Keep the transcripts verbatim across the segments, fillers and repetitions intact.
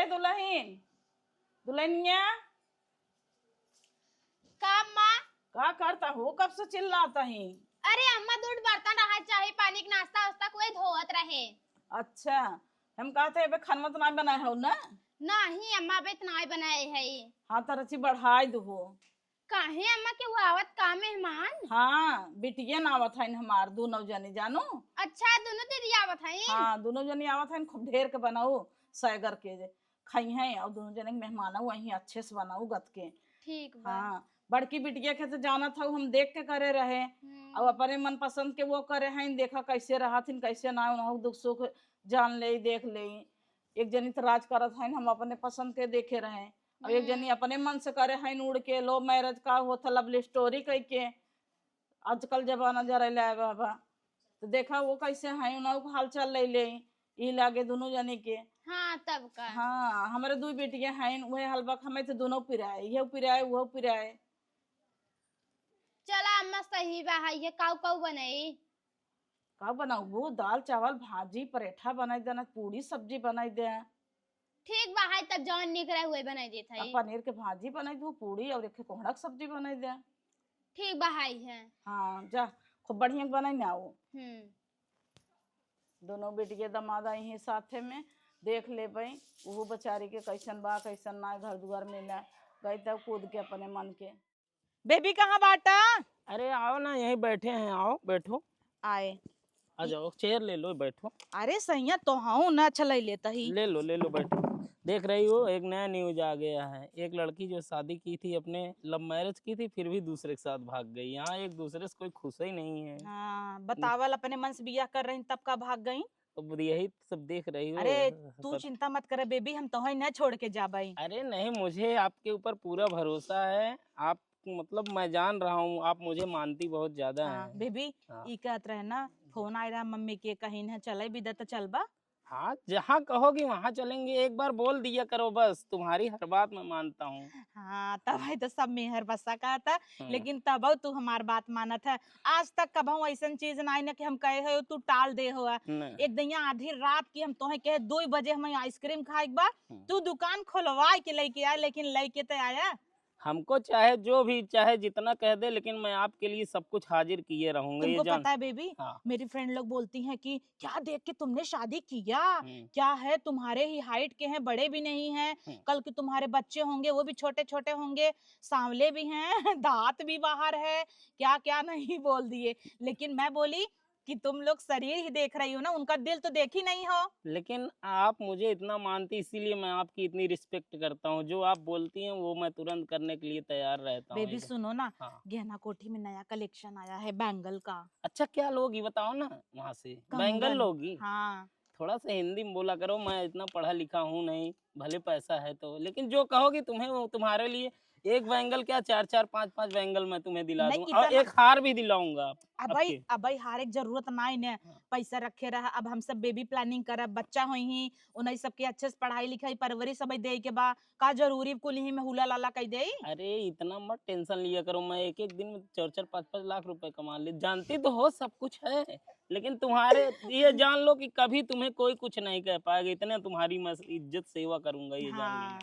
दुलहिन, दुलहिनिया। का अम्मा? का करता हो, कब से चिल्लाता ही? अरे अम्मा, दूध बर्तन रहा, चाही पानी के नाश्ता वास्ता कोई धोवत रहे। अच्छा, हम कहते अबे खानवा तो नाय बनाए हो ना? नहीं अम्मा, अबे तो नाय बनाए है। हाँ, तो रची बढ़ाई दो हो। काहे अम्मा, के वो आवत का मेहमान? हाँ, बिटिया ना आवत है हमार, दोनों जनी जानू। अच्छा, दोनों दीदी आवत है? हाँ, दोनों जनी आवत है, खूब ढेर के बनाऊ, सैगर के जे खाई हैं, और दोनों जने के मेहमान वहीं अच्छे से बनाऊ गत के। ठीक बा। हाँ, बड़की बिटिया के तो जानत हऊ, हम देख के करे रहे, हम्म। और अपने मनपसंद के वो करे हैं, देखा कैसे रहत हिन, कैसे ना, उनहु दुख सुख जान ले, देख ले। एक जनी तो राज करत हैं, हम अपने पसंद के देखे रहे, और एक जनी हम्म। अपने मन से करे हैं, उड़ के love marriage का होत, love story कह के। आजकल जमाना जरा ले आए बाबा, तो देखा वो कैसे हैं, उनहु को हाल चाल ले ले, ई लागे दोनों जने के। हाँ, तब का। हाँ, हमारे दो बेटियां हैं, वह हलवा हमें तो दोनों पिराए, ये पिराए, वो पिराए। चला अम्मा, सही बा, है ये काऊ काऊ बनाई? का बनाऊ? वो दाल चावल भाजी परेठा बनाई देना, पूरी सब्जी बनाई दे। ठीक बा, है तब जौन निक रहे हुए बनाई देत अब है। पनीर के भाजी बनाई दू, पूरी और एक कोहड़ा के सब्जी बनाई दे। ठीक बा, है है। हाँ, जा, खूब बढ़िया बनाई ना वो। हम्म। दोनों बेटिया दामाद आई हैं साथे में, देख ले भाई, वो बेचारी के कैसन बा, कैसन ना, घर दुआर मिला, गई तब कूद के अपने मन के। बेबी कहाँ बाटा? अरे आओ ना, यहीं बैठे हैं, आओ बैठो। आए। आ जाओ, चेयर ले लो, बैठो। अरे सैया, तो हूँ ना, अच्छा ले लेता ही। ले लो, ले लो, बैठो। देख रही हो, एक नया न्यूज आ गया है। एक लड़की जो शादी की थी, अपने लव मैरिज की थी, फिर भी दूसरे के साथ भाग गई। यहाँ एक दूसरे से कोई खुश ही नहीं है। हाँ, बतावल, अपने मन से बियाह कर रही, तब का भाग गई? अब यही सब देख रही हो। अरे, तू पर चिंता मत करे बेबी, हम तोहे न छोड़ के जाबई। अरे नहीं, मुझे आपके ऊपर पूरा भरोसा है। आप, मतलब, मैं जान रहा हूँ, आप मुझे मानती बहुत ज्यादा हाँ, हैं। बेबी, हाँ। ई कहत रहे ना, फोन आए रहा मम्मी के, कहीं न चले बिदा तो चलबा। हाँ, जहाँ कहोगी वहाँ चलेंगे। एक बार बोल दिया करो बस, तुम्हारी हर बात मैं मानता हूँ। हाँ, तब है तो सब मेहर बसा का था, हम्म। लेकिन तब तू हमार बात मानत है। आज तक कबहू ऐसन चीज ना आई ना कि हम कहे हो तू टाल दे हो। नहीं। एक दइया आधी रात की हम तोहे कहे दो बजे हमें आइसक्रीम खाए के बा, हम्म। तू दुकान खोलवाए के लेके आए, लेकिन लेके तो आया। हमको चाहे जो भी, चाहे जितना कह दे, लेकिन मैं आपके लिए सब कुछ हाजिर किए रहूंगा, ये तुमको जान। पता है बेबी, हाँ। मेरी फ्रेंड लोग बोलती हैं कि क्या देख के तुमने शादी किया, हम्म। क्या है तुम्हारे ही हाइट के हैं, बड़े भी नहीं हैं, हम्म। कल के तुम्हारे बच्चे होंगे वो भी छोटे छोटे होंगे, सांवले भी हैं, दांत भी बाहर है, क्या क्या नहीं बोल दिए। लेकिन मैं बोली कि तुम लोग शरीर ही देख रही हो ना, उनका दिल तो देखी नहीं हो। लेकिन आप मुझे इतना मानती, इसीलिए मैं आपकी इतनी रिस्पेक्ट करता हूँ। जो आप बोलती हैं वो मैं तुरंत करने के लिए तैयार रहता हूँ। बेबी सुनो ना, हाँ। गहना कोठी में नया कलेक्शन आया है बैंगल का। अच्छा, क्या लोगी बताओ ना वहाँ से, बैंगल लोगी? हाँ। थोड़ा सा हिंदी में बोला करो, मैं इतना पढ़ा लिखा हूँ नहीं, भले पैसा है तो, लेकिन जो कहोगी तुम्हें, वो तुम्हारे लिए एक बैंगल क्या, चार चार पाँच पाँच बैंगल मैं तुम्हें दिला दूंगा, और एक हार भी दिलाऊंगा। अबई, अबई हार एक जरूरत ना है ने, हाँ। पैसा रखे रहा। अब हम सब बेबी प्लानिंग करब, बच्चा होई ही, उन्हीं सबके अच्छे से पढ़ाई लिखाई परवरिश अबई दे के बा, का जरूरी कुल ही में हुला लाला कह दे? अरे इतना मत टेंशन लिया करो, मैं एक एक दिन में चार चार पाँच पाँच लाख रुपए कमा ले, जानती तो हो सब कुछ है, लेकिन तुम्हारे ये जान लो कि कभी तुम्हें कोई कुछ नहीं कह पाएगा, इतने तुम्हारी मैं इज्जत सेवा करूंगा, ये जान लो। हाँ।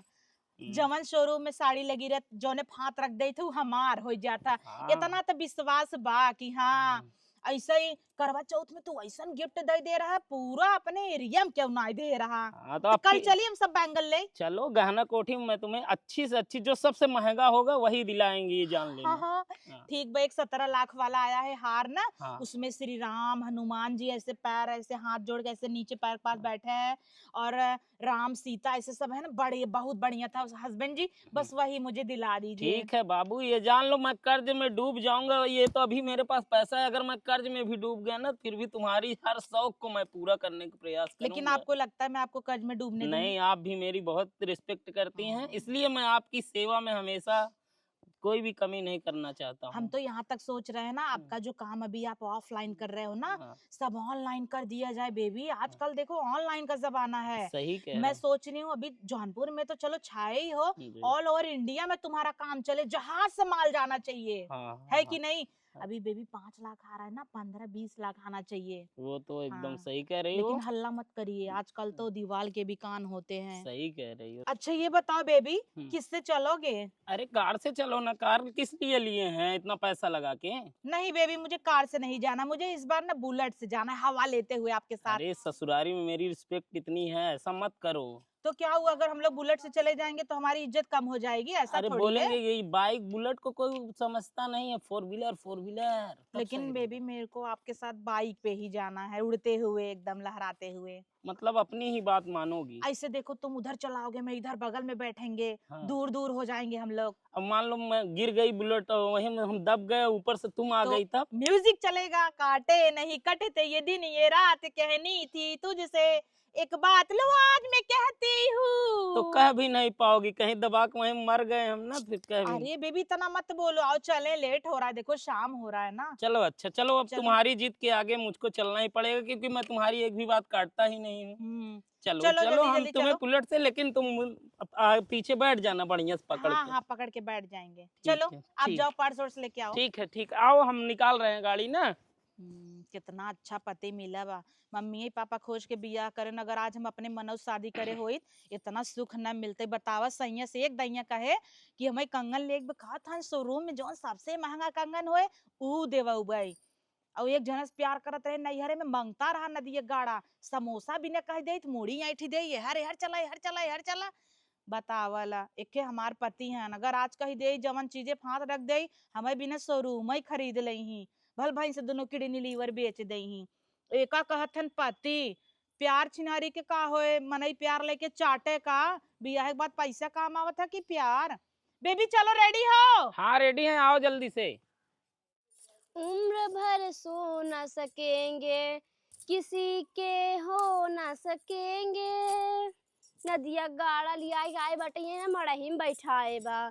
हम्म। जवन शोरूम में साड़ी लगी रहत, जौने फात रख देत हूँ, हमार हो जाता। हाँ। इतना तो विश्वास बा कि हाँ, हम्म। ऐसे ही करवा चौथ में तू ऐसन गिफ्ट दे दे रहा, पूरा अपने एरिया में क्यों ना दे रहा। हाँ, तो तो कल चलिए हम सब बैंगल ले। चलो गहना कोठी में, मैं तुम्हें अच्छी से अच्छी, जो सबसे महंगा होगा वही दिलाएंगे, ये जान लेना। हाँ, हाँ। हाँ। ठीक बा, एक सत्रह लाख वाला आया है हार ना, हाँ। उसमें श्री राम, हनुमान जी ऐसे पैर, ऐसे हाथ जोड़ के ऐसे नीचे पैर के पास हाँ। बैठे हैं, और राम सीता ऐसे सब है ना, बड़े, बहुत बढ़िया था। हस्बैंड जी, बस हम्म। वही मुझे दिला दीजिए। ठीक है बाबू, ये जान लो मैं कर्ज में डूब जाऊंगा। ये तो अभी मेरे पास पैसा है, अगर मैं कर्ज में भी डूब गया ना, फिर भी तुम्हारी हर शौक को मैं पूरा करने का प्रयास करूंगा। लेकिन आपको लगता है मैं आपको कर्ज में डूबने दूंगी? नहीं, आप भी मेरी बहुत रिस्पेक्ट करती हैं, हाँ। इसलिए मैं आपकी सेवा में हमेशा कोई भी कमी नहीं करना चाहता हूँ। हम तो यहाँ तक सोच रहे हैं ना, हम्म। आपका जो काम अभी आप ऑफलाइन कर रहे हो ना, हाँ। सब ऑनलाइन कर दिया जाए बेबी। आजकल हाँ। देखो ऑनलाइन का जमाना है। सही कह रहे हैं। मैं सोच रही हूँ अभी जौनपुर में तो चलो छाए ही हो, जी। ऑल ओवर इंडिया में तुम्हारा काम चले, जहाज से माल जाना चाहिए, हाँ, है कि नहीं? हाँ। अभी बेबी पाँच लाख आ रहा है ना, पन्द्रह बीस लाख आना चाहिए। वो तो एकदम हाँ। सही कह रही हो। लेकिन हल्ला मत करिए, आजकल तो दीवाल के भी कान होते हैं। सही कह रही हो। अच्छा ये बताओ बेबी, हम्म। किससे चलोगे? अरे कार से चलो ना, कार किस लिए लिए हैं इतना पैसा लगा के? नहीं बेबी, मुझे कार से नहीं जाना, मुझे इस बार ना बुलेट से जाना है, हवा लेते हुए आपके साथ। अरे ससुरारी में मेरी रिस्पेक्ट कितनी है, ऐसा मत करो। तो क्या हुआ, अगर हम लोग बुलेट से चले जाएंगे तो हमारी इज्जत कम हो जाएगी? ऐसा अरे थोड़ी है। बोलेंगे, ये बाइक बुलेट को कोई समझता नहीं है, फोर व्हीलर, फोर व्हीलर। लेकिन बेबी, मेरे को आपके साथ बाइक पे ही जाना है, उड़ते हुए, एकदम लहराते हुए। मतलब अपनी ही बात मानोगी। ऐसे देखो, तुम उधर चलाओगे, मैं इधर बगल में बैठेंगे, हाँ। दूर दूर हो जाएंगे हम लोग। अब मान लो मैं गिर गई बुलेट और वहीं में हम दब गए, ऊपर से तुम आ तो गई तब? म्यूजिक चलेगा, काटे नहीं कटते ये दिन ये रात, कहनी थी तुझसे एक बात लो आज मैं कहती हूँ। तो कह भी नहीं पाओगी, कहीं दबा के वहीं मर गए हम ना, फिर कह भी अरे बेबी, इतना मत बोलो, आओ चले, लेट हो रहा है, देखो शाम हो रहा है ना। चलो अच्छा, चलो अब चलो। तुम्हारी जिद के आगे मुझको चलना ही पड़ेगा, क्योंकि मैं तुम्हारी एक भी बात काटता ही नहीं हूँ। हम्म। चलो, चलो, चलो, जल्दी, हम जल्दी तुम्हें चलो। बुलेट से, लेकिन तुम आ, पीछे बैठ जाना बढ़िया से पकड़ हाँ, के। हाँ, पकड़ के बैठ जाएंगे। ठीक चलो, है, आप ठीक। जाओ, पर्स वर्स लेके आओ। ठीक है, ठीक, आओ, हम निकाल रहे हैं गाड़ी ना। हम्म, कितना अच्छा पति मिला बा। मम्मी पापा खोज के बियाह करेन, अगर आज हम अपने मनौज शादी करे होइत, इतना सुख न मिलते। बतावा, सैया से एक दैया कहे कि हमें कंगन लेके बा, कहत हन शोरूम में जौन सबसे महंगा कंगन होए, ऊ देवउबई। और एक जने से प्यार करत रहे नैहरे में, मंगता रहा नदिया गाड़ा, समोसा बिना कह देइत, मुड़ी ऐंठी दे, "एहर, एहर चला, एहर चला, एहर चला।" बतावला, एके हमार पति हन, अगर आज कह देई जवन चीजे फांस रख देई, हमें बिना शोरूम ही खरीद लेही, भल भैंस दोनों किडनी लीवर बेच देही। एका कहत हन पति, प्यार छिनारी के का होए, मनई प्यार लेके चाटे का, बियाह के बाद पैसा काम आवत है कि प्यार? बेबी चलो रेडी हो। हाँ रेडी हैं, आओ जल्दी से। उम्र भर सो न सकेंगे, किसी के हो न सकेंगे। नदिया गाड़ा लिया के आए बाटे, ये ना मड़ही में बैठाए बा।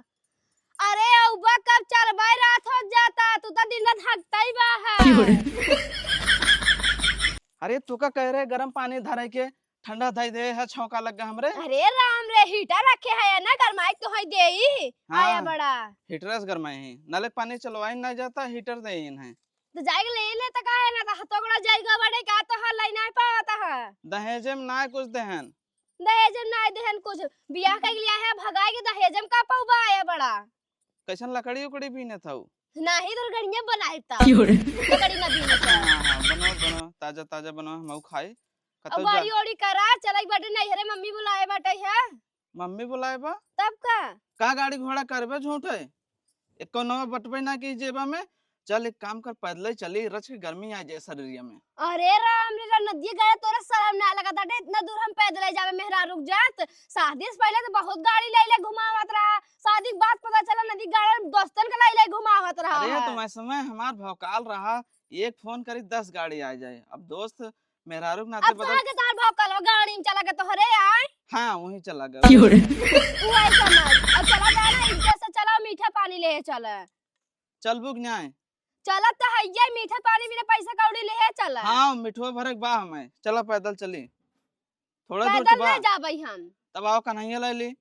अरे अउबा कब चलबे, रात हो जाता, तू तो दिन रात हकता ही बा है। अरे तू का कह रहे गरम पानी धरे के, ठंडा धई दे है, छौंका लग गया हमरे। अरे राम रे, हीटर रखे है ना, गरमाई तो है देई। हाँ, आया बड़ा। हीटर से गरमाई है, नल के पानी चलवाई ना जाता, हीटर दे इन है। तो जाइके ले ले तो काहे ना, तो हथोकड़ा जाइगा बड़े का, तो हर लाई ना पावत है। दहेजे में ना कुछ देहन। दहेजे में ना देहन कुछ, बियाह कइके लिया है, भगाए के दहेजे में का पउबा आया बड़ा। कैसन लकड़ी उकड़ी बीनत हऊ? नाही, तोर गड़िया बनाई ता। क्यों रे? लकड़ी ना बीनत है। हाँ, हाँ, बनाओ, बनाओ, ताजा, ताजा बनाओ, हम खाई। अब कतौ जा- गाड़ी ओड़ी करा, चले के बाटे नैहरे, मम्मी बुलाए बाटे है। मम्मी बुलाए बा? तब का? का गाड़ी घोड़ा करबे, झूठ है? एको नवा बटबे ना की जेबा में। चल एक काम कर, पैदल ही चली, रच के गर्मी आ जाए शरीरिया में। अरे राम रे राम, नदिया गाड़ा तोरा शरम ना लगत बाटे? इतना दूर हम पैदल ही जावे मेहरारू के जात? शादी से पहले तो बहुत गाड़ी ले ले घुमावत रहा, शादी के बाद पता चला नदी गाड़ा दोस्तन के ले ले घुमावत रहा अरे है। तुम ऐसे में हमार भौकाल रहा, एक फोन करी दस गाड़ी आ जाए। अब दोस्त मेहरारू के नाते अब बदल कहाँ के तार भौकाल बा, गाड़ी में चला के तोहरे आए? हाँ वही चला गए। क्यों रे? तू ऐसा मत, अब चला जा ना, इज्जत से चला, मीठा पानी ले चला। चलबू कि नाय? चलत तो हइये, मीठा पानी बिना पैसा कौड़ी लेहे चला। हाँ, मिठुआ भरे के बा हमें। चला पैदल चली। थोड़ा दूर पैदल तो बा। ना जाबई हम। तब आओ कन्हैया ले ली।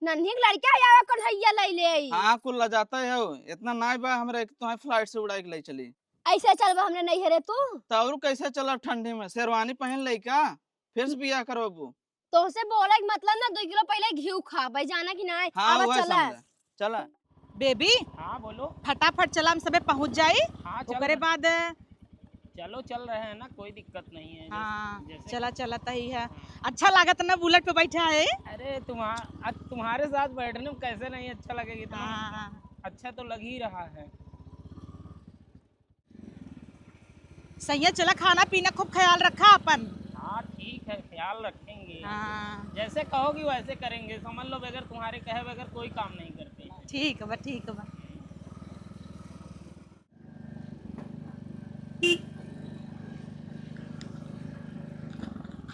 नन्ही के लड़का है, आवा कन्हैया ले ले आई। हाँ, कुल ला जाता है हो। इतना नाय बा हमरे कि तुम्हें फ्लाइट से उड़ाई के ले चली। ऐसे चलबा हमरे नैहरे तू? तो और कैसे चला ठंडी में? शेरवानी पहन ले का? फिर से बियाह करबू? तोहसे बोले के मतलब ना, दो किलो पहले घी खा भाई, जाना कि ना? हाँ, आवा, वह चला। समझा। चला। बेबी, हाँ, बोलो। फटाफट चला, हम सबे पहुँच जाई। हाँ, चल ओकरे रहे। बाद चलो, चल रहे हैं ना, कोई दिक्कत नहीं है। जैसे, हाँ, जैसे चला, चला तही है। हाँ। अच्छा लागत ना बुलेट पे बैठा है। अरे, तुम्हा-, आज तुम्हारे साथ बैठने में कैसे नहीं अच्छा लगेगा इतना? हाँ। अच्छा तो लग ही रहा है। सैया चला, खाना पीना खूब ख्याल रखा अपन। हाँ, ठीक है, ख्याल रखेंगे। हाँ। जैसे कहोगी वैसे करेंगे, समझ लो, बगैर तुम्हारे कहे बगैर कोई काम नहीं करते। ठीक बा, ठीक बा।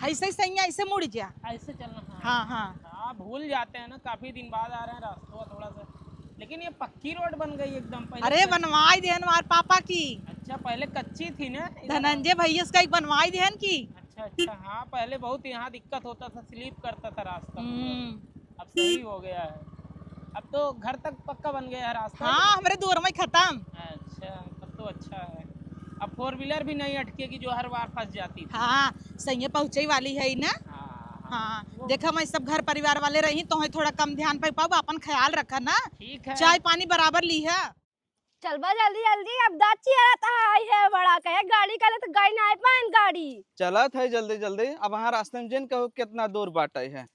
ऐसे ही सैया, ऐसे मुड़ जा। ऐसे चलना, हाँ। हाँ, हाँ। हाँ, भूल जाते हैं ना, काफी दिन बाद आ रहे हैं, रास्ता थोड़ा सा, लेकिन ये पक्की रोड बन गई एकदम। पहले अरे, तो बनवाई देहन हमार पापा की। अच्छा, पहले कच्ची थी ना इधर? धनंजय भैया से कही बनवाई देहन की। अच्छा, अच्छा, हाँ, पहले बहुत यहाँ दिक्कत होता था, स्लिप करता था रास्ता पूरा। हम्म। अब सही हो गया है, अब तो घर तक पक्का बन गया है रास्ता। हाँ, हमरे दुअर में खत्म। अच्छा। अच्छा है। अब फोर व्हीलर भी नहीं अटकेगी जो हर बार फंस जाती थी। हाँ, सही पहुँचे वाली है ही ना। हाँ, हाँ। हाँ, वो देखा, मैं सब घर परिवार वाले रही तो है थोड़ा कम ध्यान पे पाऊ, अपन ख्याल रखा ना। ठीक है। चाय पानी बराबर ली है। चलबा जल्दी जल्दी, अब दाँत चियरत है, आई है बड़ा कहे गाड़ी का ले तो गई ना पाइन गाड़ी। चलत है जल्दी जल्दी, अब वहाँ रास्ते में जिन कहू कितना दूर बाटे है।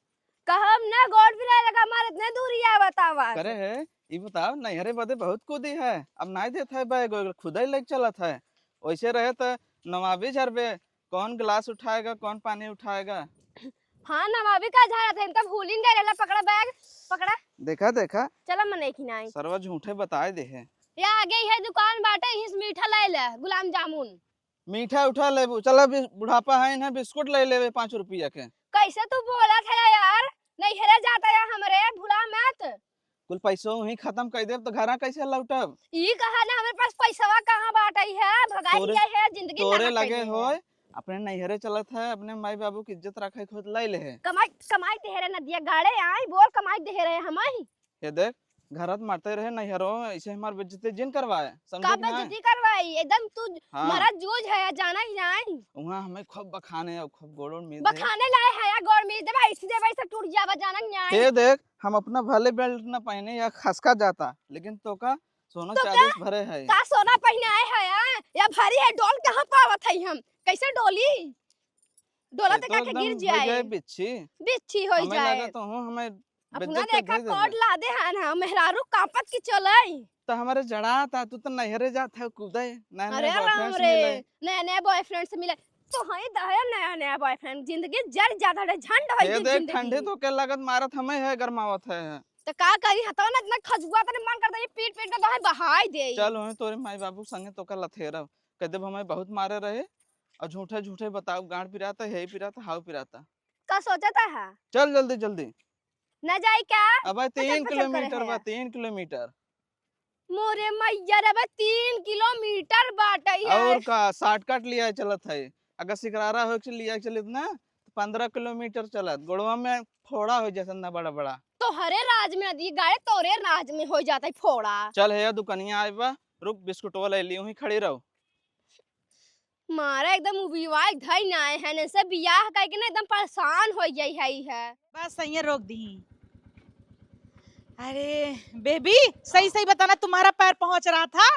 कहब ना, गोड़ पिराए लगा हमार, इतने दूर ही आवत आवत। करे है, ई बताओ, नैहरे बदे बहुत कूदी है, अब नाई देत है बैग, ओकर खुदे लेके चलत है। वैसे रहे तो नवाबी झरबे, कौन गिलास उठाएगा, कौन पानी उठाएगा? हाँ, नवाबी का झाड़ा थे, इनका भूल ही नहीं रहला। पकड़ा बैग, पकड़ा। देखा, देखा। चला, मने की नाई। सरवा झूठे बताए दे है। या आगे ही है दुकान बाटे, यहीं से मीठा ले ले, गुलाब जामुन। मीठा उठा लेबू, चला, बि-, बुढ़ापा है ना, बिस्कुट ले लेबे पाँच रुपया के। कैसे तू बोलत है यार, नैहरे जाता है हमरे, भुला मत। कुल पैसो वहीं खत्म कर देब तो घरा कैसे लौटब? ई कहा ना, हमरे पास पैसवा कहाँ बाटे है, भगाई तोरे, लिया है, जिंदगी तोरे नरक लगे कैले है। होए, अपने नैहरे चलत है, अपने माई बाबू की इज्जत रखे खुद ले ले है। कमाई, कमाई देहरे नदिया गाड़े आई, बोल कमाई देहरे हम आई। ये देख, घरत मारते रहे नैहरो में, ऐसे हमार बेइज्जती जिन करवाए, समझे का कि ना? बेइज्जती करवाई? एकदम तू हाँ। मरद जूझ है, जाना ही जाए। वहाँ हमें खूब बखाने और खूब गोड़ और मीद दे। बखाने लाए है या गोड़ मीद दे भाई, सीधे भाई से टूट जावा, जाना ही जाए। ये देख, हम अपना भले बेल्ट न पहने या खसका जाता, लेकिन तो का सोना तो चांदी का? से भरे है। का सोना पहने आए है या? या भारी है, डोल कहाँ पावत है हम? कैसे डोली? डोला ये तो तो का के एकदम गिर हो जाए। जाए बिच्छी। बिच्छी हो हमें जाए। लगा तो हूँ, हमें अपना बेइज्जत कर देखा दे कोट देबे। ला दे है ना, मेहरारू कांपत की चलई। तो हमारे जड़ा था, तू तो नैहरे जात है कूदे, नया नया अरे राम boyfriend से रे, मिले। नया नया boyfriend से मिले। तो है दहे नया नया boyfriend, जिंदगी जर जात है, झंड होई ये की देख, जिंदगी। ठंडी तो के लगत मारत हमें है, गरमावत है। तो का करी, हतवा ना इतना खजुआ तने मन करता, ये पीट पीट के तो है बहाई दे। चल, वहीं तोरे माई बाबू संगे तो का लथेरब, कह देब हमें बहुत मारे रहे, और झूठे झूठे बताओ, गांड पिराता, हे पिराता, हाउ पिराता। का सोचता है? चल जल्दी जल्दी। न जाई का? अबे अच्छा, तीन चल, चल करे किलोमीटर है बा, यार। तीन किलोमीटर। मोरे मैया रे बा, तीन किलोमीटर बाटे यार। और का, shortcut लिया चलत है। अगर सिकरारा हो के लिया चलित ना, तो पन्द्रह किलोमीटर चलत, गोड़वा में फोड़ा हो जाता ना बड़ा बड़ा। तोहरे राज में नदी गाड़े, तोरे राज में हो जाता है फोड़ा। चल है दुकनिया आए बा, रुक बिस्कुटवा ले ली, वहीं खड़ी रहो। मारा एकदम उबिवाए धई ना आए हैं, इनसे बियाह करके ना एकदम परेशान हो गई है, है। बस सही है, रोक दी। अरे बेबी, सही सही बताना, तुम्हारा पैर पहुंच रहा था?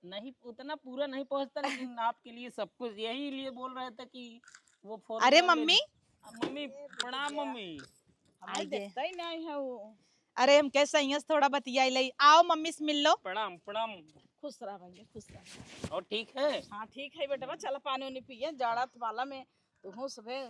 नहीं, उतना पूरा नहीं पहुंचता, लेकिन आपके लिए सब कुछ, यही लिए बोल रहे थे कि वो फोन अरे कर ले। मम्मी। मम्मी, प्रणाम मम्मी। हमारी आई दे। देखता ही नहीं है वो। अरे हम कैसे ही थोड़ा बतियाई लई। आओ मम्मी से मिल लो। प्रणाम, प्रणाम। खुश रहा भैया, खुश रहा। और ठीक है? हाँ ठीक है बेटवा, चला पानी उनी पिए, जाड़ा वाला में तो हूँ सुबह।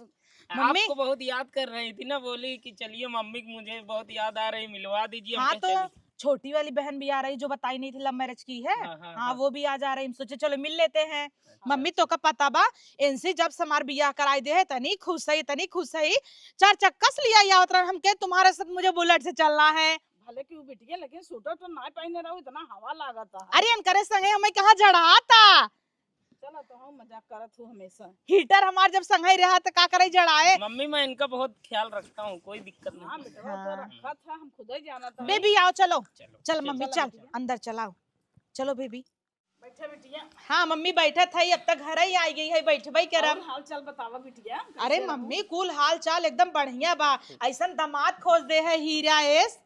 मम्मी। आपको बहुत याद कर रही थी ना, बोली कि चलिए मम्मी की मुझे बहुत याद आ रही, मिलवा दीजिए हाँ हमसे, तो चलिए। छोटी वाली बहन भी आ रही जो बताई नहीं थी, love marriage की है। हाँ, हाँ, हाँ, हाँ। वो भी आ जा रही, हम सोचे चलो मिल लेते हैं। हाँ। मम्मी तो का पता बा, इनसे जब से हमार बियाह कराई दे है, तनी खुश है, तनी खुश है। चार चक्का से लिया आवत रहन, हम कहे तुम्हारे साथ मुझे बुलेट से चलना है। भले कि वो बिटिया, लेकिन सूटर तो ना पहने रहो, इतना हवा लागत है। अरे इनकरे संगे हमें कहाँ जड़ाता? चलो तो हम मजाक करत हो हमेशा। हीटर हमार जब संगे रहा तो का करे जड़ाए? मम्मी मैं इनका बहुत ख्याल रखता हूँ, कोई दिक्कत नहीं। हाँ बेटवा, तो हाँ। रखा था, हम खुद ही जाना था। बेबी आओ चलो। चलो। चल चलो मम्मी चल, बिटिया। अंदर चलाओ। चलो बेबी। बैठा बिटिया। हाँ मम्मी बैठा था, अब तक घर ही आई गई है, बैठबे करब। और हाल चाल बतावा बिटिया, कैसे अरे हो? मम्मी कुल हाल चाल एकदम बढ़िया बा। ठीक। ऐसन दामाद खोज दे है हीरा एस।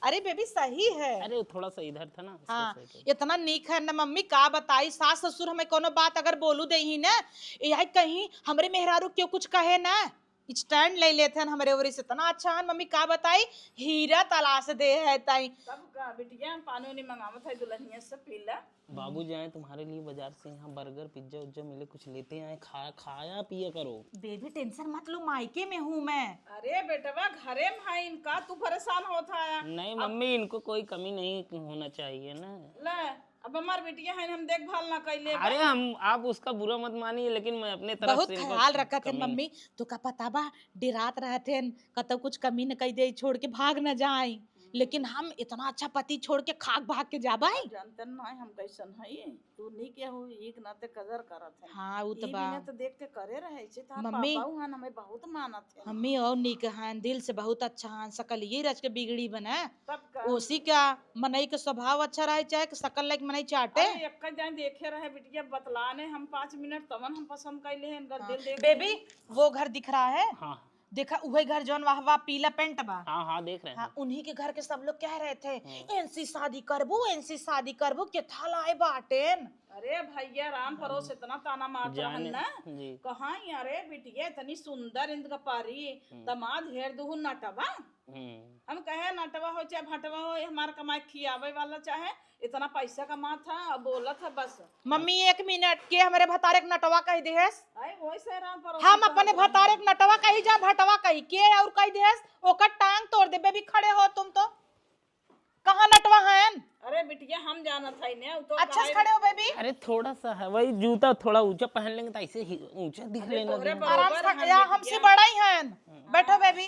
अरे बेबी सही है। अरे वो थोड़ा सा इधर था ना, इसको हाँ, सही कर। इतना नीक है ना मम्मी, का बताई, सास ससुर हमें कोनो बात अगर बोलू दे ही ना, यही कहीं हमरे मेहरारू क्यों कुछ कहे ना, stand ले लेते हैं हमरे ओरी से, इतना अच्छा है मम्मी, का बताई, हीरा तलाश दे है ताई। तब का बिटिया, पानी उनी मंगावत है दुल्हनिया से, पी ला। बाबू जाए तुम्हारे लिए बाजार से, यहाँ बर्गर पिज्जा उज्जा मिले, कुछ लेते आए, खा, खाया पिया करो। बेबी टेंशन मत लो, मायके में हूँ मैं। अरे बेटवा घरे में है इनका, तू परेशान होत है। नहीं अब मम्मी, इनको कोई कमी नहीं होना चाहिए ना। ले, अब हमार बिटिया है, हम देखभाल ना कैले बा। अरे हम, आप उसका बुरा मत मानिए, लेकिन मैं अपने तरफ बहुत से इनको ख्याल रखत है कमी मम्मी। तो का पता बा, डेरात रहत है, कतौ कुछ कमी न कई दे, छोड़ के भाग न जाए। लेकिन हम इतना अच्छा पति छोड़ के खाक भाग के जाबे? जानते ना हम कैसन हई, तू नहीं के हो, एक नाते कदर करत है। हाँ, उ त ई बा। बिना तो देख के करे रहे, से तो मम्मी, पापा हन, हमें बहुत मानत है। मम्मी और नीक हन, दिल से बहुत अच्छा हन, सकल ये रच के बिगड़ी बना। तब का? ओसी क्या, मनई के स्वभाव अच्छा रहे, चाहे कि शकल लाइक मनई चाटे। अरे, एक जान देखे रहे बिटिया, बतलाने हम पाँच मिनट, तवन हम पसंद कैले हैं इनका हाँ। दिल देख बेबी, के। वो घर दिख रहा है? हाँ। देखा, उहे घर जौन वह, वह पीला पेंट बा। हाँ, हाँ, देख रहे हैं। हाँ, उन्हीं के घर के सब लोग कह रहे थे, हम्म। "इनसे शादी करबू, इनसे शादी करबू, केथा लाए बाटेन।" अरे भैया, राम परोस इतना ताना मारत रहन जाने, ना। जी। कहाँ ही, अरे बिटिया, इतनी सुंदर इंद का पारी, हम्म। दमाद हेर दुहु नटवा। हम्म। हम कहे नटवा हो चाहे भटवा हो, ये हमार कमाई खियावे वाला चाहे, इतना पैसा कमात है, अब बोलत है बस। मम्मी, एक मिनट, के हमरे भतारे के नटवा कह देहस? अरे वही से राम परोस हम अपने भतारे के नटवा कही जा भटवा कही, के और कह देहस, ओकर टांग तोड़ दे। बेबी, खड़े हो तुम तो। कहाँ नटवा हन? अरे बिटिया, हम जानत है ने, उ तो अच्छे से कहे खड़े हो बेबी। अरे थोड़ा सा है, वही जूता थोड़ा ऊंचा पहन लेंगे तो ऐसे ही ऊंचा दिख अरे लेना तोहरे चाहिए। आराम से बरोबर खड़-, हन या बिटिया। हमसे बड़ा ही हन। हम्म। बैठो बेबी।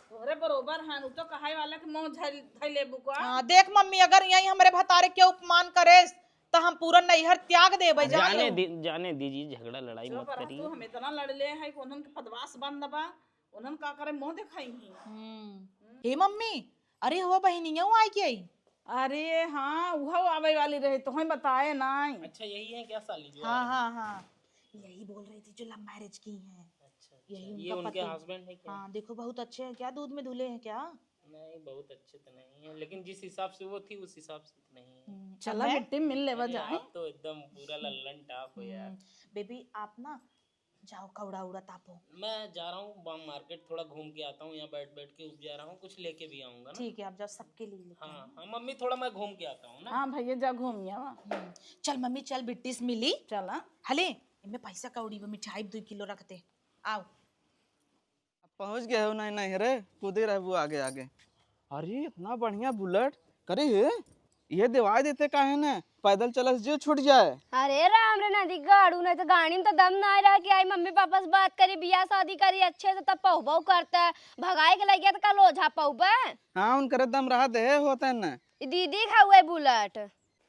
तोहरे बरोबर हन, उ तो कहे वाला के मुंह धइ, धइ लेबू का। हाँ, देख मम्मी, अगर यही हमरे भतारे के उपमान करेस, तो हम पूरा नैहर त्याग देबे, अरे जान जाने लो। दी-, जाने दीजिए, झगड़ा लड़ाई जो मत पर करिए। तू हम इतना लड़ ले है कि उन्हन के पदवास बंद बा, उन्हन का करे मुंह दिखाई ही। हम्म। हम्म। हे मम्मी, अरे हो बहिनिया, वो आई के आई? अरे हाँ, उहो आवे वाली रहे, तोहें बताए नाई। अच्छा, यही है क्या साली जो आ हाँ, रही है? हाँ, हाँ। यही बोल रही थी जो लव मैरिज की हैं। अच्छा, अच्छा। यही ये उनका उनके पति। हस्बैंड है क्या? हाँ, देखो बहुत अच्छे हैं क्या, दूध में धुले हैं क्या? नहीं, बहुत अच्छे तो नहीं है, लेकिन जिस हिसाब से वो थी उस हिसाब से तो नहीं है। हम्म, चला अब मैं बिट्टी मिल लेवा अरे, जाए। आप तो एकदम पूरा लल्लन टॉप हो यार। हम्म, बेबी आप ना जाओ कौड़ा उड़ा तापो। मैं जा रहा हूँ बा-, मार्केट थोड़ा घूम के आता हूँ, यहाँ बैठ बैठ के उब जा रहा हूँ, कुछ लेके भी आऊंगा ना। ठीक है, आप जाओ सबके लिए लेके हाँ, आओ। हाँ, मम्मी थोड़ा मैं घूम के आता हूँ ना। हाँ भैया जा घूम आवा। हम्म, चल मम्मी चल बिट्टी से मिली। चला। हले, इनमें पैसा कौड़ी बा, मिठाई दुई किलो रख दे। आओ। अब पहुँच गए हो नहीं, नहीं रे, कूदे रहबू आगे आगे। अरे इतना बढ़िया बुलेट, करे हे, ये देवाई देते काहे न, पैदल चलस जे छूट जाए। अरे राम रे नदी गाड़ू, नहीं तो गाड़ी में तो दम ना रहा कि आई मम्मी पापा से बात करी, बियाह शादी करी अच्छे से, तब पहुबो करता। भगाए के लगे तो कल ओझा पहुबे। हाँ, उनकरे दम रहा दे होते न। ई दीदी खाउए बुलेट।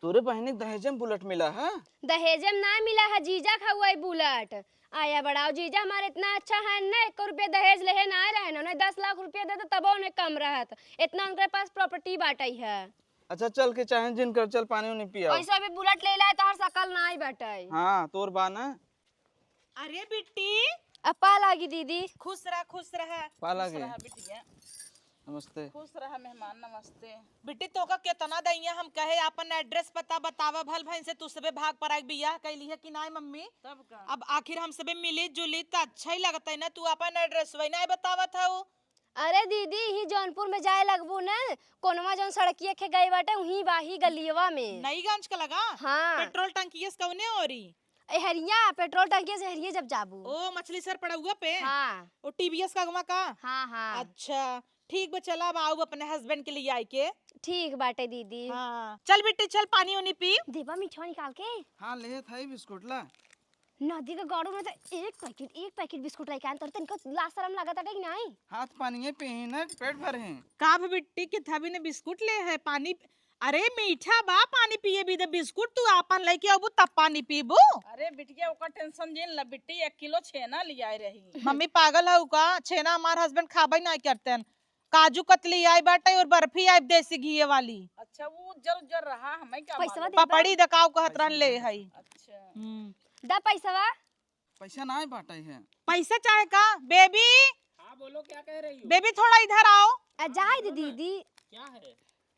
तोरे बहिनी के दहेजे में बुलेट मिला है? दहेजे में ना मिला है, जीजा खाउए बुलेट। आया बड़ाओ जीजा हमारे इतना अच्छा है ना, एको रुपया दहेज लेहे ना रहे ना, उन्हें दस लाख रुपया दे तो तबो उन्हें कम रहत, इतना उनके पास प्रॉपर्टी बाटई है। अच्छा चल के चाहे जिन कर, चल पानी उनी पियाओ। ऐसा भी बुलेट ले लाए तो हर सकल ना ही बाटई। हाँ तोर बा ना। अरे बिट्टी। अपा लागी दीदी। खुश रह, खुश रह। पा खुश लागी। रह बिटिया। नमस्ते। खुश रह मेहमान, नमस्ते। बिट्टी तोका केतना दइया हम कहे आपन एड्रेस पता बतावा, भल भइन से तू सबे भाग पर आइक बियाह कइली है कि नाय मम्मी? तब का? अब आखिर हम सबे मिली जुली त अच्छा ही लगतै ना, तू आपन एड्रेस वही नाय बतावत हऊ। अरे दीदी, ही जौनपुर में जाए लगबू न, कोनवा जौन सड़किया खे गई बाटे, उहीं बा ही गलियवा में। नईगंज का लगा? हाँ। पेट्रोल टंकिया से कौने ओरी? ए हरिया, पेट्रोल टंकिया से हरिया जब जाबू। ओ, मछली सर पड़उआ पे? हाँ। ओ, टीवीएस का अगवा का? हाँ, हाँ। अच्छा, ठीक बा, चला अब आउब अपने हस्बैंड के लिए आई के। ठीक बाटे दीदी। हाँ। चल बिट्टी, चल पानी उनी पी। देबा मीठवा निकाल के? हाँ, ले थाई बिस्कुट ला। नदी के गाड़ू में तो एक पैकेट, एक पैकेट बिस्कुट लेके आन, तोर तनिको लाज शरम लागत है कि नहीं? हाथ पानिये पी ही ना, पेट भर ही। का भे बिट्टी के थावी ने बिस्कुट ले है, पानी अरे मीठा बा, पानी पिए भी दे, बिस्कुट तू आपन लेके अबू तब पानी पीबू। अरे बिटिया, ओकर टेंशन जिन ल बिट्टी, एक किलो छेना लियाए रही। मम्मी पागल हऊ का? छेना हमार हस्बैंड खाबे ना करते हैं। काजू कतली आई बाटे और बर्फी आई देसी घी वाली। अच्छा, वो उज्जर उज्जर रहा, हमें क्या पैसवा मालूम? दे दे। पपड़ी दकाओ कहत रहन ले हई। अच्छा। हम्म। दा पैसवा। पैसा ना बाटे है। पैसा चाहे का? बेबी। हाँ, बोलो, क्या कह रही हो? बेबी, थोड़ा इधर आओ। आ, जाए दे दीदी। क्या है?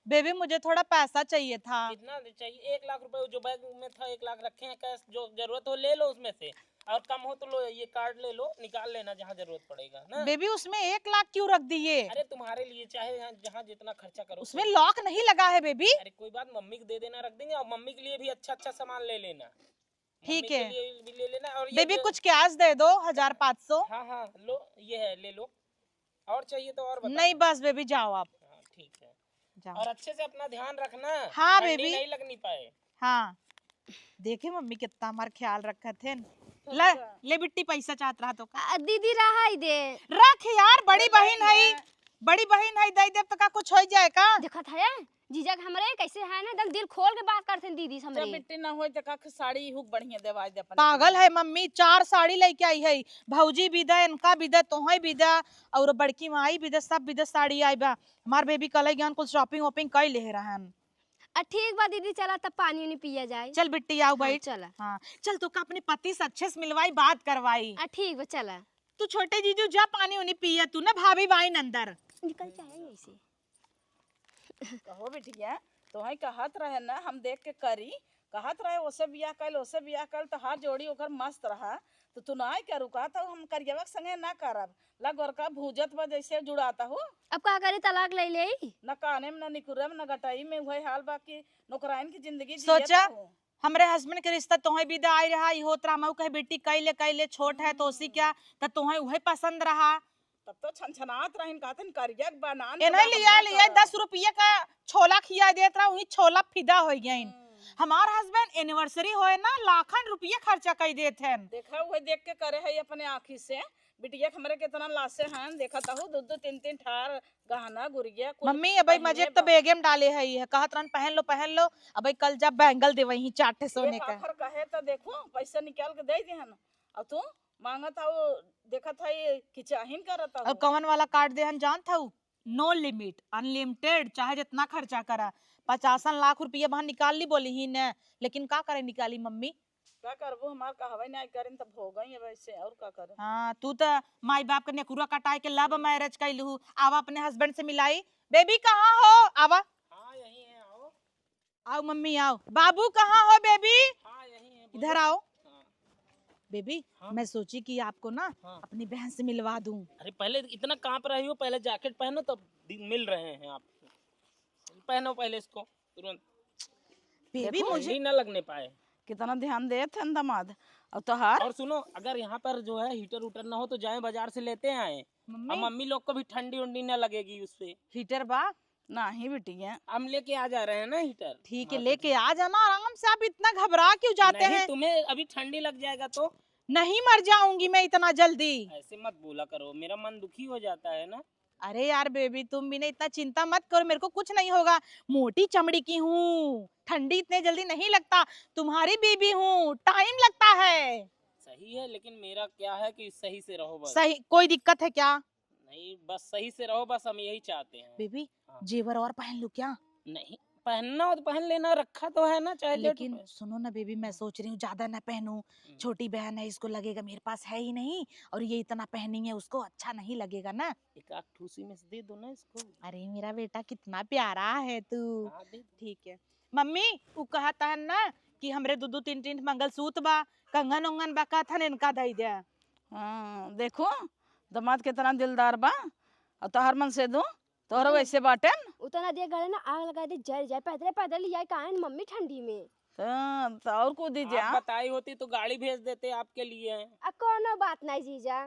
बेबी, मुझे थोड़ा पैसा चाहिए था। कितना दे चाहिए? एक लाख रुपए जो बैंक में था, एक लाख रखे हैं कैश, जो जरूरत हो ले लो उसमें से, और कम हो तो लो, ये कार्ड ले लो, निकाल लेना जहाँ जरूरत पड़ेगा ना। बेबी, उसमें एक लाख क्यों रख दिए? अरे, तुम्हारे लिए चाहे यहाँ, जहाँ जितना खर्चा करो। उसमें लॉक नहीं लगा है बेबी। अरे, कोई बात, मम्मी को दे देना, रख देंगे, और मम्मी के लिए भी अच्छा अच्छा सामान ले लेना। ठीक है। मम्मी के लिए भी ले लेना और ये बेबी, जो कुछ कैश दे दो, हजार पाँच सौ। हाँ, हाँ, लो, ये है, ले लो। और चाहिए तो और बताओ। नहीं, बस बेबी, जाओ आप। हाँ, ठीक है। जाओ। और अच्छे से अपना ध्यान रखना, हाँ, ठंडी बेबी। नहीं लगनी पाए। हाँ। देखे मम्मी कितना हमार ख्याल रखत है। तो ला, क्या? ले बिट्टी, पैसा चाहत रहा तो का? आ, दीदी, रहा ही दे। रख यार, बड़ी अरे, बहिन नहीं है, ना। बड़ी बहिन है, दे देब तो का कुछ हो जाए का? देखत है, जीजा के हमरे कैसे है ना, एकदम दिल खोल के बात करते हैं दीदी से जब हमरे। बिट्टी ना होई त का साड़ी हुक बढ़िया देवाई दे अपने पागल के। है मम्मी, चार साड़ी लेके आई है, भौजी भी दे, इनका भी दे, तोहे भी दे, और बड़की माई भी दे, सब भी दे साड़ी आई बा। हमार बेबी कल ज्ञान कुल shopping वॉपिंग कई ले रहन। आ ठीक बा दीदी, चला तब पानी उनी पिया जाए। चल बिट्टी, आओ हाँ, बैठ। चला। हाँ, चल तो का अपने पति से अच्छे से मिलवाई, बात करवाई। आ ठीक बा, चला। तू छोटे जीजू जा, पानी उनी पिया तू ना, भाभी बाइन अंदर। निकल जाए ऐसे। कहो बिटिया, तोहई कहत रहे ना, हम देख के करी, कहत रहे ओसे बियाह कइल, ओसे बियाह कइल, तोहार जोड़ी ओकर मस्त रहा, तो तू नाई करू, कहत हऊ हम करियवा के संगे ना करब, ला गोरका भूजत बा जैसे जुड़ाता हो। अब का करी, तलाक ले लेई? न काने में, न निकुरे में, न गटई में, उहे हाल बा कि नौकराइन की जिंदगी जियत सोचा, हो। हमरे husband के रिश्ता तोहे भी दा आई रहा, ई होत रहा, मऊ कहे बेटी कइले, कइले छोट है तो उसी क्या, त तोहे उहे पसंद रहा। तब तो छनछनात रहिन, कहतन करिया के बनान एनहे बोला, हम लिया, ना लिया करब। दस रुपये का छोला खिया देत रहा, वही छोला फिदा हो गइन। हम्म। हमार husband anniversary होए ना, लाखन रुपये खर्चा कर देत हैं। देखा, वही देख के करे है अपने आँखी से। बिटिया के हमरे कितना लासे हैं, देखत हऊ, दो दो तीन तीन ठार गहना गुरिया कुल मम्मी, अबे पहिने मजे के तो बा। बेगे में डाले है, ये कहत रहन पहन लो, पहन लो। अबे कल जब बैंगल दे वही चार ठे सोने एक का। आखर कहे तो देखो, पैसा निकाल के दे देहन, अब तू मांगत हऊ, देखत है कि चाहिन करत और हऊ। कवन वाला कार्ड देहन जानत हऊ? No limit, unlimited, चाहे जितना खर्चा करा, पचासन लाख रुपया बाहर निकाल ली बोली ही न, लेकिन का करे निकाली मम्मी? का करबू, हमार कहवे नाई करेन तब हो गई है वैसे, और का करे? हाँ, तू त माई बाप के नेकुरा कटाए के love marriage कैलू। आवा अपने husband से मिलाई। बेबी कहाँ हो? आवा। हाँ, यही है, आओ। आओ मम्मी, आओ। बाबू कहाँ हो बेबी? हाँ, यही है, बोलो। इधर आओ। हाँ। बेबी, हाँ। मैं सोची कि आपको ना हाँ। अपनी बहन से मिलवा दूं। अरे, पहले इतना कांप रही हो, पहले जैकेट पहनो, तब दि-, मिल रहे हैं आप। पहनो पहले इसको, तुरंत। बेबी, देखो, मुझे ठंडी ना लगने पाए। कितना ध्यान देत हैं दामाद। और तोहार? और सुनो, अगर यहाँ पर जो है हीटर उटर ना हो तो जाएं बाजार से लेते आए। मम्मी। अब मम्मी लोग को भी ठंडी उंडी ना लगेगी उससे। हीटर बा? नहीं बिटिया। हम लेके आ जा रहे हैं ना हीटर। ठीक है, हाँ, तो लेके ठीक। आ जाना आराम से, आप इतना घबरा क्यों जाते नहीं, हैं? तुम्हें अभी ठंडी लग जाएगा तो? नहीं मर जाऊंगी मैं इतना जल्दी। ऐसे मत बोला करो, मेरा मन दुखी हो जाता है ना। अरे यार बेबी, तुम भी ना इतना चिंता मत करो, मेरे को कुछ नहीं होगा। मोटी चमड़ी की हूँ, ठंडी इतने जल्दी नहीं लगता। तुम्हारी बीबी हूँ, टाइम लगता है। सही है, लेकिन मेरा क्या है कि सही से रहो बस। सही, कोई दिक्कत है क्या? नहीं, बस सही से रहो, बस हम यही चाहते हैं। बेबी, हाँ। जेवर और पहन लूं क्या? नहीं, पहनना हो तो पहन लेना, रखा तो है ना, चाहे जो लेकिन सुनो ना बेबी, मैं सोच रही हूँ ज्यादा ना पहनूं। हम्म। छोटी बहन है, इसको लगेगा मेरे पास है ही नहीं, और ये इतना पहनेंगे उसको अच्छा नहीं लगेगा ना। एक आध ठूसी में से दे दो ना इसको। अरे मेरा बेटा कितना प्यारा है तू। हाँ, दे दो। ठीक है मम्मी, उ कहत हन ना कि हमरे दू दू तीन तीन मंगलसूत्र बा, कंगन उंगन बा, कहत हन इनका दई दे। हाँ, देखो दामाद कितना दिलदार बा, और तोहर मन से दू तोहरो हम्म। वैसे बाटेन। उतना दिया गले ना आग लगा दे, जल जाए। पैदल पैदल ही आई काहे न मम्मी ठंडी में। तो, तो और को दीजिए, आप हाँ? बताई होती तो गाड़ी भेज देते आपके लिए। आ, कोनो बात नहीं जीजा।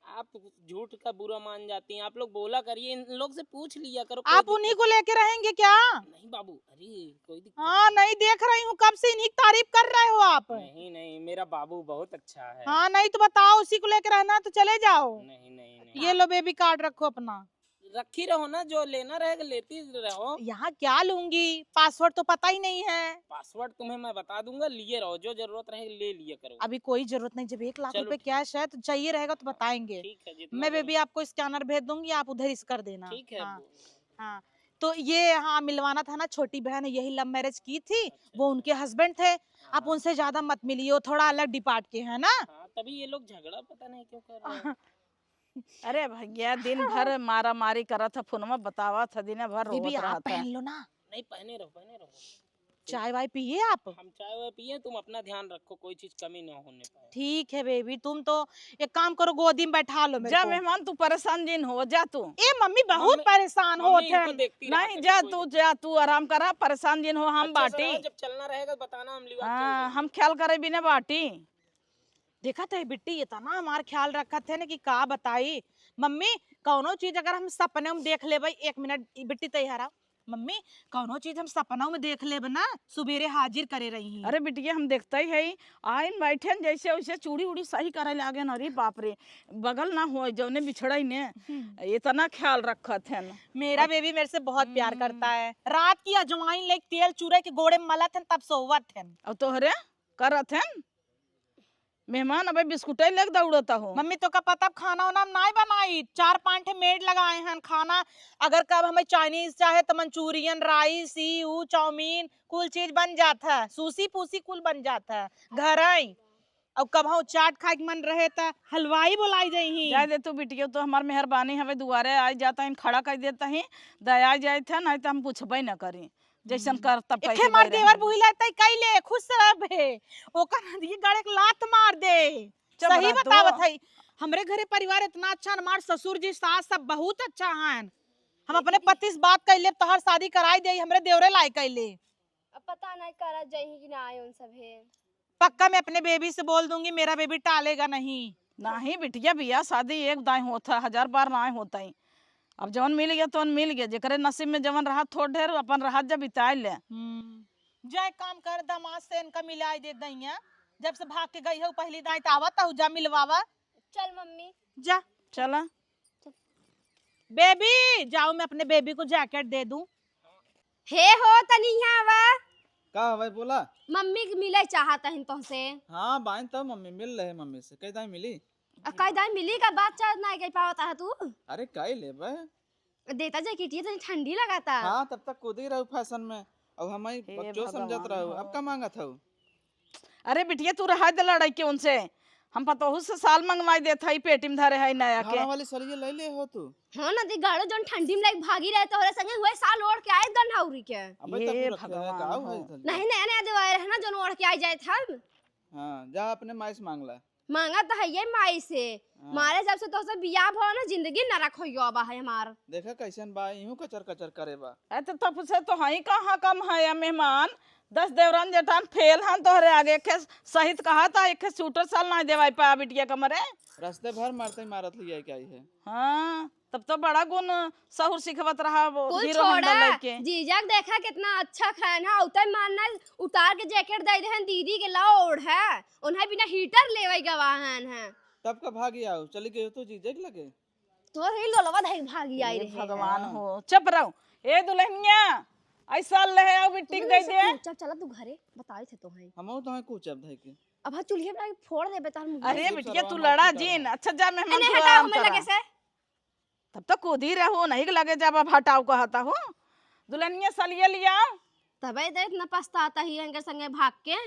आप झूठ का बुरा मान जाती हैं। आप लोग बोला करिए, इन लोग से पूछ लिया करो, कोई आप दिक्कत उन्हीं को लेके रहेंगे क्या? नहीं बाबू, अरे कोई दिक्कत हाँ, नहीं। नहीं देख रही हूँ, कब से इन्हीं की तारीफ कर रहे हो आप। नहीं, नहीं, मेरा बाबू बहुत अच्छा है। हाँ, नहीं तो बताओ, उसी को लेके रहना तो चले जाओ। नहीं, नहीं, नहीं। ये लो बेबी कार्ड रखो अपना। रखी रहो ना, जो लेना रहेगा लेती रहो। यहाँ क्या लूंगी, पासवर्ड तो पता ही नहीं है। पासवर्ड तुम्हें मैं बता दूंगा, लिए रहो, जो जरूरत रहेगी ले लिया करो। अभी कोई जरूरत नहीं, जब एक लाख चलो रुपए ठीक। कैश है तो चाहिए रहेगा तो बताएंगे। ठीक है, जितना मैं जरूरत बेबी आपको स्कैनर भेज दूंगी, आप उधर ही से कर देना। ठीक है, हाँ, वो हाँ। तो ये हाँ मिलवाना था ना, छोटी बहन यही लव मैरिज की थी, अच्छा। वो उनके हस्बैंड थे। आप हाँ। उनसे ज्यादा मत मिलिए, वो थोड़ा अलग डिपार्ट के हैं ना। हाँ, तभी ये लोग झगड़ा पता नहीं क्यों कर रहे हैं। अरे भैया, दिन भर मारा मारी करत ह, फोनमा बतावत ह, दिन भर दीदी, रोवत आप रहत ह। पहन लो ना। नहीं, पहने रहो, पहने रहो। चाय वाय पिए आप? हम चाय वाय पिए, तुम अपना ध्यान रखो, कोई चीज कमी ना होने पाए। ठीक है बेबी, तुम तो एक काम करो, गोदी में बैठा लो मेरे जा को। मेहमान, तू परेशान जिन हो, जा तू। ए मम्मी, बहुत मम्मी, परेशान मम्मी होत इनको है। देखती रहा नहीं, करो, जा कोई तू, दिक्कत जा तू, आराम करा, परेशान जिन हो, हम अच्छा से बाटी। रहो, जब चलना रहेगा बताना, हम लिवा हाँ, चल देंगे। हम ख्याल करे बिना बाटी। देखत है बिट्टी, इतना हमार ख्याल रखत है ना कि का बताई। मम्मी, कौनो चीज अगर हम सपने में देख लेबै, एक मिनट, ई बिट्टी तैयार आओ। मम्मी, कौनो चीज हम सपनौ में देख लेब ना, सुबेरे हाजिर करे रही। अरे बिटिया, हम देखते ही है, आइन बैठेन जैसे वैसे चूड़ी उड़ी सही करे लागेन। अरे बाप रे, बगल ना होए जौने बिछड़ई ने, हम्म। इतना ख्याल रखत हैं। मेरा अब बेबी मेरे से बहुत प्यार हम्म। करता है। रात की अजवाइन लेके तेल चुरे के गोड़े में मलत हैं, तब सोवत हैं। और तोहरे करत हैं? मेहमान अबे बिस्कुटे लेके दौड़त हो। मम्मी, तोका पता, अब खाना उना हम नाई बनाई, चार पाँच ठे मेड लगाए हैं। खाना अगर कब हमें चाइनीज चाहे तो मंचूरियन, राइस, ई ऊ, चाउमीन, कुल चीज बन जात है, सूसी पूसी कुल बन जात है घर आई। और कब हम चाट खाए के मन रहे त हलवाई बुलाई जइही। जाए दे तू बिटिया, तो हमार मेहरबानी हवे, दुआरे आ जात हैं, खड़ा कर देत हैं, दया जात है, नहीं तो हम पूछबे न करी। जैसन हम्म। कर तब एके कैसे मार गए देवर रहे। बुहिला तई कैले खुश रहबे, ओकर नदिये गड़े के लात मार दे। चुप सही रह तू। बतावत है, हमरे घरे परिवार इतना अच्छा, हमार ससुर जी, सास सब बहुत अच्छा हैं। हम अपने पति से बात कर लेब, तोहार शादी कराई दे, हमरे देवरे लायक कैले। अब पता नहीं करा जाइही कि ना आए उन सभे। पक्का मैं अपने बेबी से बोल दूंगी, मेरा बेबी टालेगा नहीं। नहीं बिटिया, बियाह शादी एक दाई होत है, हजार बार नाई होत है। अब जवन मिल गया तवन मिल गया, जेकरे नसीब में जवन रहत थोड़ ढेर अपन रहत जब बिताए ले। हम्म। जा एक काम कर, दामाद से इनका मिलाई दे दइया, जब से भाग के गई हो पहली दाई त आवत हो, जा मिलवावा। चल मम्मी। जा। चला। बेबी, जाओ मैं अपने बेबी को जैकेट दे दूं। हे हो, तनी यहाँ आवा। का हवे बोला? मम्मी के मिले चाहत हन तोहसे। हाँ, बाइन तब मम्मी मिल रहे मम्मी से। कई दाई मिली? आ, कई दाई मिली का बात चाहत ना कह पावत है तू? अरे, कई लेबे? देता जैकेटिया, तनी ठंडी लगाता। हाँ, तब तक कूदी रहू फैशन में। अब हम ही हे बच्चों समझत भगवान रहू। हो। अब का मांगत हऊ? अरे बिटिया, तू रहा दे लड़ाई के उनसे। हम पतोहू से साल मंगवाई देत हई, पेटी में धरे हई नया के। हरा वाली सलिया ले ले हो तू। हाँ ना, दी गाड़ो जौन ठंडी में लाइक भागी रहे, तोहरे संगे हुए साल ओढ़ के आए गन्हौरी के। अबे हे तक रखे है, भगवान का हो। भाई धलिया? नहीं, नया नया दिवाए रहे ना, जौन ओढ़ के आई जाए हम। हाँ, जा अपने माई से मांग ला। मांगा तो है ये माई से। हाँ। मारे जब से तोहसे बियाह भवा ना, जिंदगी नरक हो गया बा है हमार। देखा कैसन बा, यूं कचर कचर करे बा। अरे तो तब से तो हई कहाँ कम है या मेहमान, दस देवरान जेठान फेल हन तोहरे आगे। एक सहित कहा था, एक सूटर साल ना देवाई पा बिटिया कमरे। रास्ते भर मारते ही मारत लिया के आई है। हाँ, तब तो बड़ा गुण सहूर सिखवत रहा वो कुल हीरो होंडा छोड़ा, लेके। जीजा के देखा कितना अच्छा खान है, उतर मारना उतार के जैकेट दे देहन दीदी के ला ओढ़ है, उन्हें बिना हीटर लेवे गवाहन है। तब का भागी आओ, चली गई हो तो जीजा के लगे। तोर ही लोलवा धई भागी आई ए रहे। भगवान हाँ। हो, चुप रहो। ए दुल्हनिया, ऐसा ले आओ बिट्टी चुप दे रहो, दे। चुप, चल, चला तू घरे, बताए थे तो हैं। हमहू तो हैं कुछ अब धई के। अब हाँ चूल्हे पे फोड़ दे बेतार मुंह। अरे ये बिटिया, सरवा तू मार लड़ा के जिन। करा। अच्छा जा मेहमान एने तू हटाओ आराम हमें करा। लगे से। तब तो कूदी रहो, नहीं के लगे जब अब हटाओ कहता हो। दुल्हनिया सलिया लिया। तबे तो इतना पछताता ही इनके संगे भाग के।